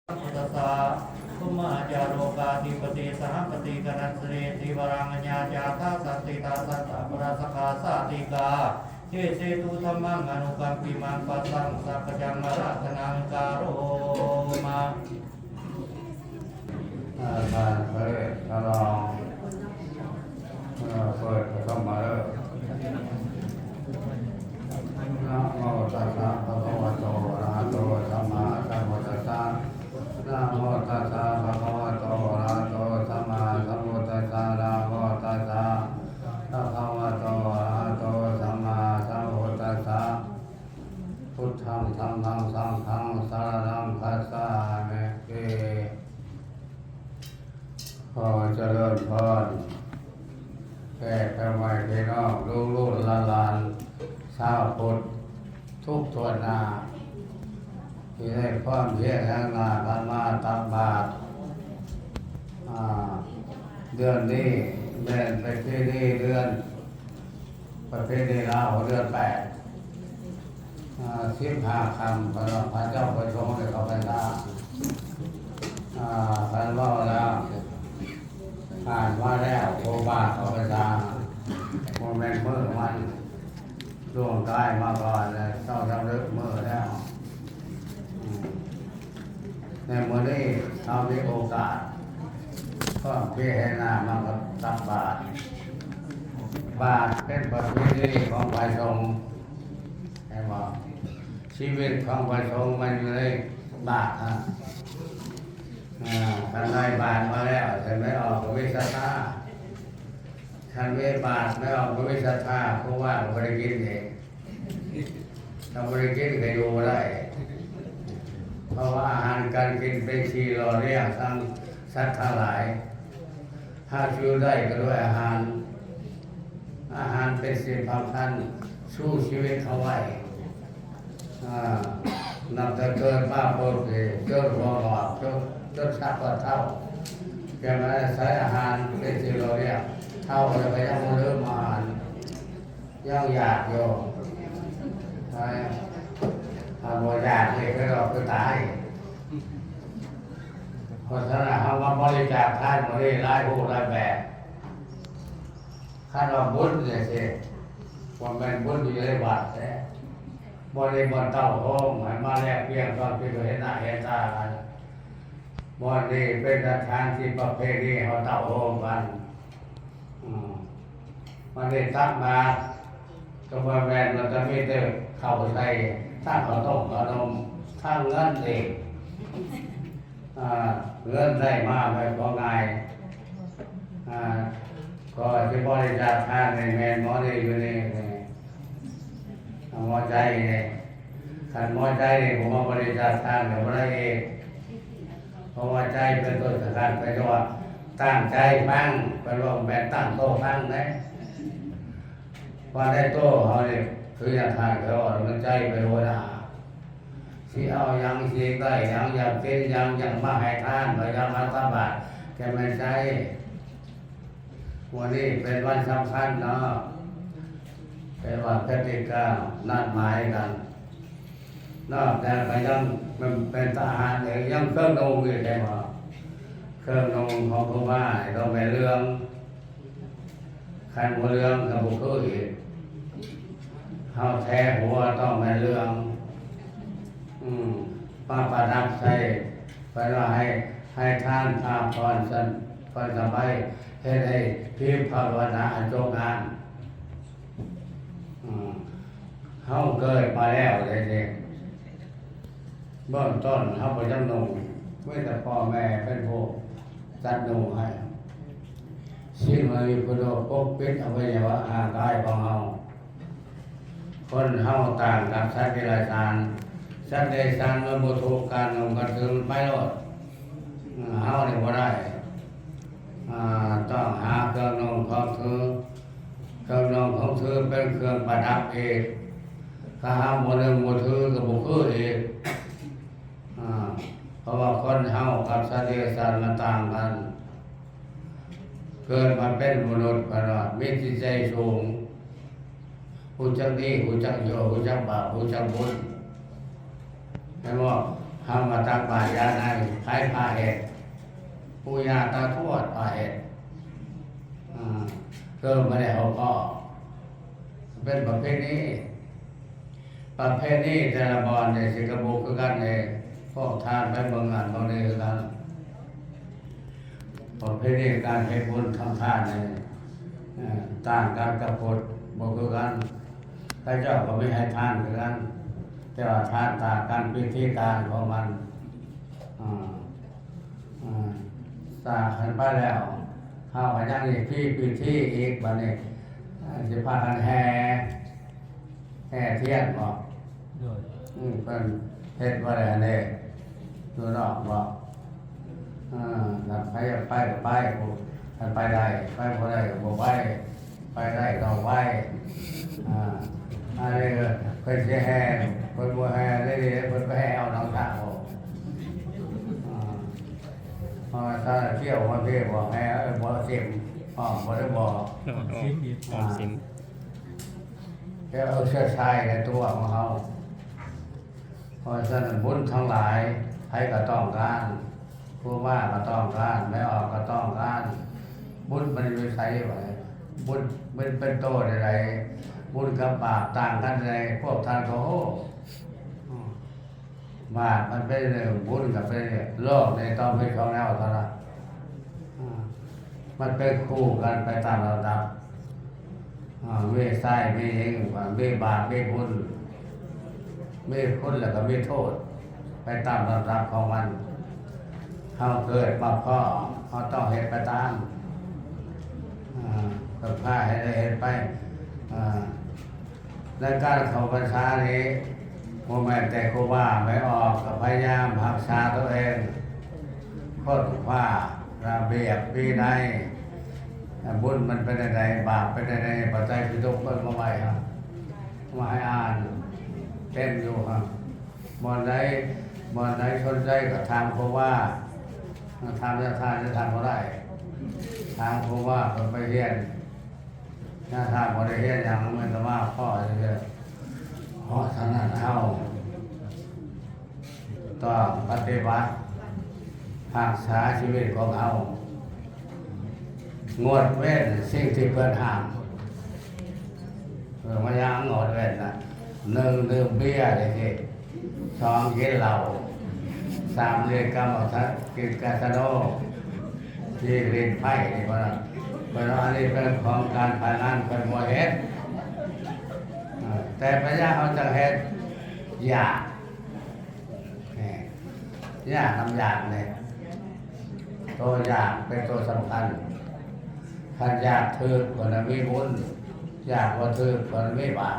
ພຸດທັດສະ ທຸມມະຫາຈາໂລກາທິປະຕິ ສະຫະປະຕິກະນັດສະເນ ທິວະລັງອະຍາຈາທາສັນຕິຕາສັນຕະປະລາສະກາສາຕິກາ ເທເສຕຸທຳມັງອະນຸກຳປິມັງ ປະສັງສັກກະຈັງອາຣາທະນາກາໂຣມະ. ອ່າ ທ່ານເປີດ ທ່ານລອງ ເອີ ເປີດປະຖົມມະເລີກ. ນະໂມຕັດສະ ພະຄະວະໂຕ ອະລະຫະໂຕ ສຳມາສຳພຸດທັດສະ. ນະໂມຕັດສະ ພະຄະວະໂຕ ອະລະຫະໂຕ ສຳມາສຳພຸດທັດສະ. ນະໂມຕັດສະ ພະຄະວະໂຕ ອະລະຫະໂຕ ສຳມາສຳພຸດທັດສະ. ພຸດທັງ ທຳມັງ ສັງຄັງ ສະລະນັງ ຄັດສາມິ. ຂໍຈະເລີນພອນ ແຂກທັງຫຼາຍ ພີ່ນ້ອງ ລູກໆ ຫຼານໆ ຊາວພຸດ ທຸກທົ່ວໜ້າ ທີ່ໄດ້ພ້ອມພຽງແຮງໜ້າກັນມາຕັກບາດ. ອ່າ ເດືອນນີ້ແມ່ນປະເພນີເດືອນ ປະເພນີລາວເດືອນແປດ ອ່າ ສິບຫ້າຄ່ຳ ເພິ່ນວ່າພະເຈົ້າປະສົງໄດ້ເຂົ້າພັນສາ. ອ່າ ຄັນເວົ້າແລ້ວ ຜ່ານມາແລ້ວ ຄົບບາດເຂົ້າພັນສາ ບໍ່ແມ່ນມື້ມັນ ລ່ວງກາຍມາກ່ອນແລ້ວ ເຈົ້າຈຳເລີກມື້ແລ້ວ. ອືມ ໃນມື້ນີ້ເຮົາມີໂອກາດ ພ້ອມເພແຫ່ນາມາກັບຕັກບາດ. ບາດເປັນປະເພນີຂອງພະສົງ ເຫັນບໍ່? ຊີວິດຂອງພະສົງມັນຢູ່ໃນບາດຫັ້ນ. ອ່າ ຄັນໄດ້ບາດມາແລ້ວ ຄັນໄດ້ອອກກະວິດສັດທາ ຄັນໄດ້ບາດແລ້ວບໍ່ມີສັດທາ ເພາະວ່າບໍ່ໄດ້ກິນເອງ ຖ້າບໍ່ໄດ້ກິນກໍຢູ່ບໍ່ໄດ້ ເພາະວ່າອາຫານການກິນເປັນສິ່ງຫຼໍ່ລ້ຽງທັງສັດທັງຫຼາຍ. ຫາກຢູ່ໄດ້ກໍດ້ວຍອາຫານ. ອາຫານເປັນສິ່ງສຳຄັນ ຊູ່ຊີວິດເຮົາໄວ້. ອ່າ ນັບແຕ່ເກີດມາປົບນີ້ ຈົນຫົວງອກ ຈົນ ຈົນຊາກວ່າເຖົ້າ ແຕ່ມັນອາໄສອາຫານເປັນສິ່ງຫຼໍ່ລ້ຽງ. ເຖົ້າແລ້ວກໍຍັງບໍ່ລືມອາຫານ ຍັງຢາກຢູ່. ໄປ ຖ້າບໍ່ຢາກນີ້ຄືເຮົາຄືຕາຍ. ເພາະສະນັ້ນ ເຮົາມາບໍລິຈາກທານມື້ນີ້ຫຼາຍຮູບຫຼາຍແບບ. ຄັນວ່າບຸນຈັ່ງຊີ້ ບໍ່ແມ່ນບຸນຢູ່ໃນວັດເດ້ ບໍ່ໄດ້ບ່ອນເຕົ້າໂຮມ ໃຫ້ມາແລກປ່ຽນຄວາມຄິດເຫັນໜ້າເຫັນຕາກັນ. ບ່ອນນີ້ເປັນສະຖານທີ່ປະເພນີເຮົາເຕົ້າໂຮມກັນ. ອືມ ມາໄດ້ຕັກບາດ ກໍບໍ່ແມ່ນວ່າຈະມີແຕ່ເຂົ້າໃສ່ ທັງເຂົ້າຕົ້ມເຂົ້າໜົມ ທັງເງິນອີກ. ອ່າ ເງິນໄດ້ມາແບບບໍ່ງ່າຍ. ອ່າ ກໍຊິບໍລິຈາກທານໃຫ້ແມ່ນໝໍນີ້ຢູ່ນີ້ ໝໍໃຈນີ້. ຄັນໝໍໃຈນີ້ບໍ່ມາບໍລິຈາກທານກໍບໍ່ໄດ້ອີກ ເພາະວ່າໃຈເປັນຕົ້ນສຳຄັນ. ເພິ່ນວ່າຕັ້ງໃຈຟັງ ເພິ່ນວ່າແມ່ນຕັ້ງໂຕຟັງເດ້. ວ່າໃນໂຕເຮົານີ້ ຄືຢ່າງທ່ານເຂົາເວົ້າ ມັນໃຈເປັນຫົວໜ້າ. ຊິເອົາຫຍັງ ຊິໄດ້ຫຍັງ ຢາກເປັນຫຍັງ ຢາກມາໃຫ້ທານ ບໍ່ຢາກມາຕັກບາດ ແຕ່ແມ່ນໃຈ. ມື້ນີ້ເປັນວັນສຳຄັນເນາະ ເປັນວັນກະຕິການັດໝາຍກັນ. ນອກຈາກກະຍັງເປັນ ເປັນທະຫານເອງ ຍັງເຄື່ອງນຸ່ງອີກ ເຫັນບໍ່? ເຄື່ອງນຸ່ງຂອງຄູບານີ້ຕ້ອງແມ່ນເຫຼືອງ. ຄັນບໍ່ເຫຼືອງກໍບໍ່ຄືອີກ. ເຮົາແຖຫົວຕ້ອງແມ່ນເຫຼືອງ ອືມ ມາປະດັບໃສ່. ເພິ່ນວ່າໃຫ້ ໃຫ້ທານຜ້າຜ່ອນສັນ ຜ່ອນສະບາຍ ເຮັດໃຫ້ພິມພາວະນາອັນຈົບງາມ. ອືມ ເຮົາເກີດມາແລ້ວເດ້ ເບື້ອງຕົ້ນເຮົາບໍ່ຈັກນຸ່ງ ມີແຕ່ພໍ່ແມ່ເປັນຜູ້ຈັດນຸ່ງໃຫ້. ສິ່ງເຫຼົ່ານີ້ເພິ່ນວ່າປົກປິດອະໄວຍະວະຮ່າງກາຍຂອງເຮົາ. ຄົນເຮົາຕ່າງກັບສັດເດຍລະສານ. ສັດເດຍລະສານມັນບໍ່ຖືກການນຸ່ງການຖື ມັນໄປໂລດ. ເຮົານີ້ບໍ່ໄດ້ ອ່າ ຕ້ອງຫາເຄື່ອງນຸ່ງຂອງຖື. ເຄື່ອງນຸ່ງຂອງຖືເປັນເຄື່ອງປະດັບອີກ. ຖ້າຫາກບໍ່ນຸ່ງບໍ່ຖືກໍບໍ່ຄືອີກ. ອ່າ ເພາະວ່າຄົນເຮົາກັບສັດເດຍລະສານມັນຕ່າງກັນ. ເກີດມາເປັນມະນຸດ ເພິ່ນວ່າມີຈິດໃຈສູງ ຮູ້ຈັກດີ ຮູ້ຈັກໂຍ ຮູ້ຈັກບາບ ຮູ້ຈັກບຸນ. ແມ່ນບໍ່? ເຮົາມາຕັກບາດຢາໃນ ໃຜພາເຮັດ? ປູ່ຍ່າຕາທວດພາເຮັດ. ອາ ເກີດມາແລ້ວເຮົາກໍເປັນປະເພນີ. ປະເພນີແຕ່ລະບ່ອນນີ້ຊິກະບໍ່ຄືກັນເດ້. ພວກທ່ານໄປເບິ່ງອັນພວກນີ້ຄືກັນ. ປະເພນີການເຮັດບຸນທຳທານນີ້ ເອີ ຕ່າງກັນກັບພຸດ ບໍ່ຄືກັນ. ເຂົາເຈົ້າກໍມີໃຫ້ທານຄືກັນ ແຕ່ວ່າທານຕ່າງກັນ ວິທີການຂອງມັນ. ອາ ອາ ສາກຂຶ້ນໄປແລ້ວ ເຮົາກໍຍັງອີກມີພິທີອີກ. ບັດນີ້ ອາ ຊິພາກັນແຫ່ ແຫ່ທຽນບໍ? ໂດຍ ອືມ ເພິ່ນເຮັດບໍ່ໄດ້ຫັ້ນເດ້ ຢູ່ນອກບໍ? ເອີ ຖ້າໃຜຢາກໄປກໍໄປ ຄັນໄປໄດ້ ໄປບໍ່ໄດ້ກໍບໍ່ໄປ ໄປໄດ້ກໍໄປ. ອາ ອັນນີ້ກໍເພິ່ນຊິແຫ່ ເພິ່ນບໍ່ແຫ່ໄດ້ເດ້ ເພິ່ນໄປແຫ່ເອົາໜອງທາງອອກ. ອາ ເພາະວ່າຖ້າທ່ຽວມາເພບອກແຫ່ ເອີ ບໍ່ເຕັມ ອ້ອມບໍ່ໄດ້ບໍ່ ອ້ອມສິນອີກ ອ້ອມສິນ. ແລ້ວເອົາເຊື້ອຊາຍໃນຕົວຂອງເຮົາ. ເພາະສະນັ້ນ ບຸນທັງຫຼາຍໃຜກໍຕ້ອງການ, ຄູບາກໍຕ້ອງການ, ແມ່ອອກກໍຕ້ອງການ. ບຸນມັນຢູ່ໃສວະ? ບຸນມັນເປັນໂຕແນວໃດ? ບຸນກັບບາບຕ່າງກັນແນວໃດ? ພວກທ່ານກໍຮູ້. ບາບມັນເປັນເລື່ອງ, ບຸນກໍເປັນເລື່ອງ. ໂລກນີ້ຕ້ອງມີສອງແນວເທົ່ານັ້ນ. ອາ ມັນເປັນຄູ່ກັນໄປຕາມລຳດັບ. ອາ ມີຊາຍມີຍິງ, ມີບາບມີບຸນ, ມີຄຸນແລ້ວກໍມີໂທດ ໄປຕາມລຳດັບຂອງມັນ. ເຮົາເກີດມາພ້ອມ, ເຮົາຕ້ອງເຮັດໄປຕາມ. ອາ ກໍພາໃຫ້ໄດ້ເຮັດໄປ. ອາ ໃນການເຂົ້າພັນສານີ້ ບໍ່ແມ່ນແຕ່ຄູບາແມ່ອອກ ກໍພະຍາຍາມຮັກສາຕົວເອງ, ຄົ້ນຄວ້າລະບຽບວິໄນ, ບຸນມັນເປັນແນວໃດ, ບາບເປັນແນວໃດ, ພະໄຕປິດົກເບິ່ງມາໄວ້ ມາໃຫ້ອ່ານເຕັມຢູ່. ບ່ອນໃດ ບ່ອນໃດສົນໃຈກໍຖາມຄູບາ, ຖາມແນວທ່ານ ແນວທ່ານບໍ່ໄດ້ ຖາມຄູບາ ເພິ່ນໄປຮຽນ. ຖ້າທ່ານບໍ່ໄດ້ເຮັດຫຍັງ ມັນກໍມາພໍ້ເທື່ອ. ເພາະສະນັ້ນ ເຮົາຕ້ອງປະຕິບັດຮັກສາຊີວິດຂອງເຮົາ, ງົດເວັ້ນສິ່ງທີ່ເພິ່ນຫ້າມ. ເອີ ມາຢ່າງງົດເວັ້ນນະ, ໜຶ່ງ ດື່ມເບຍ ຈັ່ງຊີ້. ສອງ ກິນເຫຼົ້າ, ສາມ ຫຼິ້ນກາມະ ກິນກາຊາໂນ, ສີ່ ຫຼິ້ນໄພ້. ນີ້ເພິ່ນວ່າ ເພິ່ນວ່າອັນນີ້ເປັນຂອງການພະນັນ ເພິ່ນບໍ່ເຮັດ. ເອີ ແຕ່ພະຍາເຮົາຈັ່ງເຮັດ. ຢາກ ແມ່ນ ຢາກນຳຢາກນີ້ ໂຕຢາກເປັນໂຕສຳຄັນ. ຄັນຢາກຖືກ ເພິ່ນມີບຸນ, ຢາກບໍ່ຖືກ ເພິ່ນມີບາບ.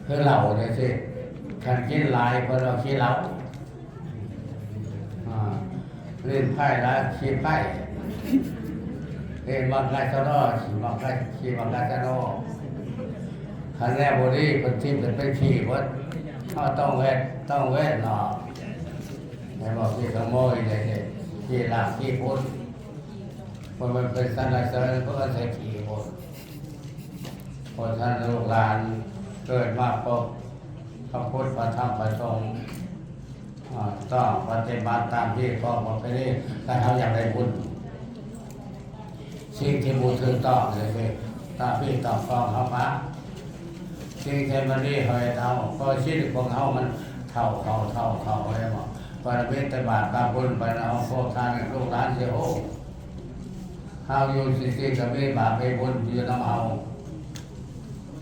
ຄືເຫຼົ້າຈັ່ງຊີ້ ຄັນກິນຫຼາຍ ເພິ່ນວ່າຂີ້ເຫຼົ້າ. ອ່າ ຫຼິ້ນໄພ້ຫຼາຍຂີ້ໄພ້. ເອີ ມັກກາຊາໂນ ມັກກາ ຂີ້ມັກກາຊາໂນ. ຄັນແນວບໍ່ດີ ເພິ່ນຖິ້ມເປັນຂີ້ເບິດ. ເຮົາຕ້ອງເວັດ ຕ້ອງເວັດເນາະ. ແມ່ນບໍ່? ຂີ້ຂະໂມຍນີ້ ຂີ້ລາກຂີ້ຝຸ່ນ. ເພາະມັນເປັນສັນລະເສີນ ເພິ່ນກໍໃສ່ຂີ້ພຸ້ນ. ເພາະສະນັ້ນ ລູກຫຼານເກີດມາພົບພະພຸດ ພະທຳ ພະສົງ ອາ ຕ້ອງປະຕິບັດຕາມຮີດຄອງປະເພນີ ຖ້າເຮົາຢາກໄດ້ບຸນ. ສິ່ງທີ່ບໍ່ຖືກຕ້ອງເລີຍ ຕາມຮີດຕາມຄອງເຮົາປະ, ສິ່ງທີ່ມັນດີເຮົາເຮັດເອົາ. ເພາະຊີວິດຂອງເຮົາມັນເຖົ້າເຂົ້າ ເຖົ້າເຂົ້າແລ້ວ. ກໍມີແຕ່ບາບກັບບຸນໄປນຳພວກທ່ານ ລູກຫຼານຊິຮູ້. ເຮົາຢູ່ຊື່ໆ ກໍມີບາບມີບຸນຢູ່ນຳເຮົາ.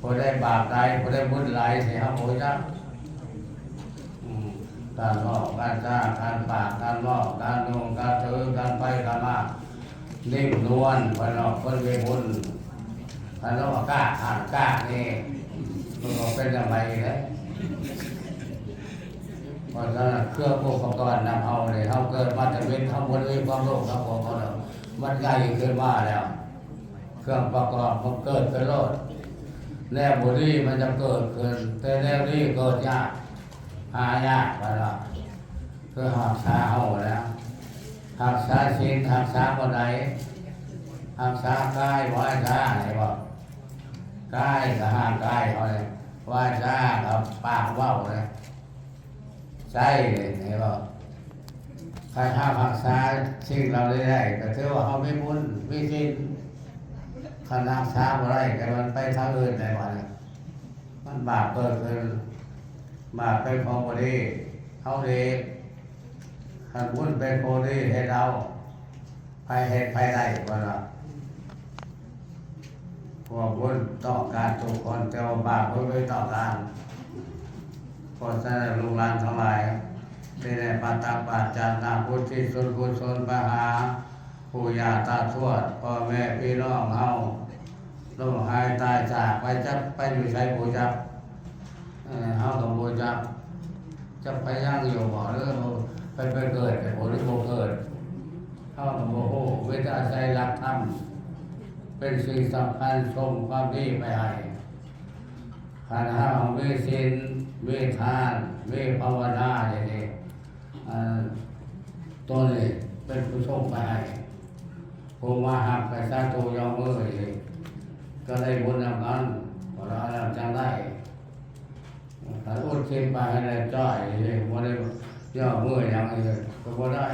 ຜູ້ໃດບາບຫຼາຍ ຜູ້ໃດບຸນຫຼາຍ ຊິເຮົາບໍ່ຮູ້ຈັກ. ອືມ ການເວົ້າ ການຈາ ການປາກ ການເວົ້າ ການນຸ່ງ ການຖື ການໄປ ການມາ ນິ້ມນວນ ເພິ່ນເວົ້າ ເພິ່ນມີບຸນ. ຄັນເວົ້າກາກ ຫ້າມກາກນີ້ ມັນກໍເປັນຈັ່ງໃດເດ້. ເພາະສະນັ້ນ ເຄື່ອງອຸປະກອນນຳເຮົານີ້ ເຮົາເກີດມາທຳອິດ ເຮົາບໍ່ໄດ້ມີຄວາມໂລບຄວາມໂກດເນາະ ມັນໃຫຍ່ຂຶ້ນມາແລ້ວ. ເຄື່ອງປະກອບມັນເກີດຂຶ້ນໂລດ. ແນວບໍ່ດີມັນຈະເກີດຂຶ້ນ, ແຕ່ແນວດີເກີດຍາກ, ຫາຍາກ ວ່າເນາະ. ຄືຮັກສາເຮົາແຫຼະ, ຮັກສາສິນ, ຮັກສາບ່ອນໃດ? ຮັກສາກາຍ ວາຈາ ເຫັນບໍ່? ກາຍກໍຮ່າງກາຍເຮົາແຫຼະ, ວາຈາກໍປາກເວົ້າແຫຼະ. ໃຊ້ເຫັນບໍ່? ຄັນເຮົາຮັກສາສິ່ງເຫຼົ່ານີ້ໄດ້ ກໍຖືວ່າເຮົາມີບຸນມີສິນ, ຄັນຮັກສາບໍ່ໄດ້ ກໍມັນໄປທາງອື່ນໄດ້ບາດນີ້ ມັນບາບເພີ່ມຂຶ້ນ, ບາບເປັນຂອງບໍ່ດີ ເຮົາເຮັດ, ຄັນບຸນເປັນຂອງດີເຮັດເອົາ. ໃຜເຮັດໃຜໄດ້ ເພິ່ນວ່າ ພວກບຸນຕ້ອງການທຸກຄົນ ແຕ່ວ່າບາບບໍ່ໄດ້ຕ້ອງການ. ເພາະສະນັ້ນ ລູກຫຼານທັງຫຼາຍ ໄດ້ໄດ້ປະຕັກບາດຈາກນ້ຳ ອຸທິດສ່ວນກຸສົນໄປຫາປູ່ຍ່າຕາທວດ ພໍ່ແມ່ພີ່ນ້ອງເຮົາ ລົ້ມຫາຍຕາຍຈາກໄປ ຈັກໄປຢູ່ໃສບໍ່ຈັກ. ເອີ ເຮົາກໍບໍ່ຈັກ ຈັກໄປຍັງຢູ່ບໍ່ ຫຼືໄປ ໄປເກີດ ໄປບໍ່ ຫຼືບໍ່ເກີດ ເຮົາກໍບໍ່ຮູ້. ມີແຕ່ອາໄສຫຼັກທຳເປັນສິ່ງສຳຄັນ ສົ່ງຄວາມດີໄປໃຫ້. ຄັນເຮົາມີສິນ ມີທານ ມີພາວະນາ ຢ່າງນີ້ ເອີ ໂຕນີ້ເປັນຜູ້ສົ່ງໄປໃຫ້. ຜູ້ມາຮັບກໍສາທຸຍົກມື ກໍໄດ້ບຸນນຳກັນ ເພາະວ່າແລ້ວຈັ່ງໄດ້. ຄັນອຸທິດໄປໃຫ້ແລ້ວຈ້ອຍ ບໍ່ໄດ້ຍ້ອນມືຫຍັງ ກໍບໍ່ໄດ້.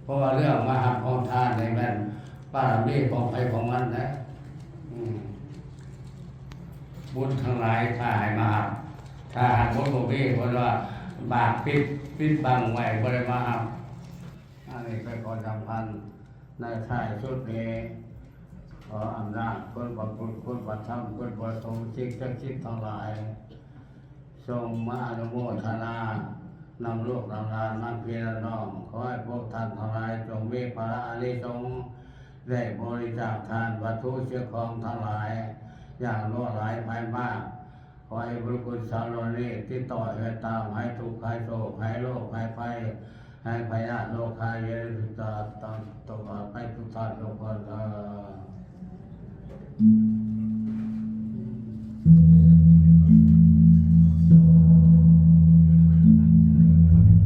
ເພາະວ່າເລື່ອງມາຮັບຂອງທານນີ້ແມ່ນບາລະມີຂອງໃຜຂອງມັນນະ. ອືມ ບຸນທັງຫຼາຍພາໃຫ້ມາຮັບ, ຖ້າຫາກບຸນບໍ່ມີ ເພິ່ນວ່າບາບປິດ ປິດບັງໄວ້ ບໍ່ໄດ້ມາຮັບ. ອັນນີ້ເປັນຂໍ້ສຳຄັນ. ໃນທ້າຍສຸດນີ້ ຂໍອຳນາດຄຸນພະພຸດ ຄຸນພະທຳ ຄຸນພະສົງ ສິ່ງສັກສິດທັງຫຼາຍ ຊົງມາອະນຸໂມທະນານຳລູກນຳຫຼານ ນຳພີ່ນຳນ້ອງ. ຂໍໃຫ້ພວກທ່ານທັງຫຼາຍຈົ່ງມີພະລະອານິສົງ ໄດ້ບໍລິຈາກທານວັດຖຸສິ່ງຂອງທັງຫຼາຍຢ່າງຫຼວງຫຼາຍໄພມາກ. ຂໍໃຫ້ບຸນກຸສົນເຫຼົ່ານີ້ຕິດຕໍ່ເຮັດຕາມ ໃຫ້ທຸກ ໃຫ້ໂສກ ໃຫ້ໂລກ ໃຫ້ໄພ ໃຫ້ພະຍາດໂລກ ໃຫ້ເວລາຕິດຕາມຕົວໄປທຸກທ່ານທຸກຄົນເທີ້ນ.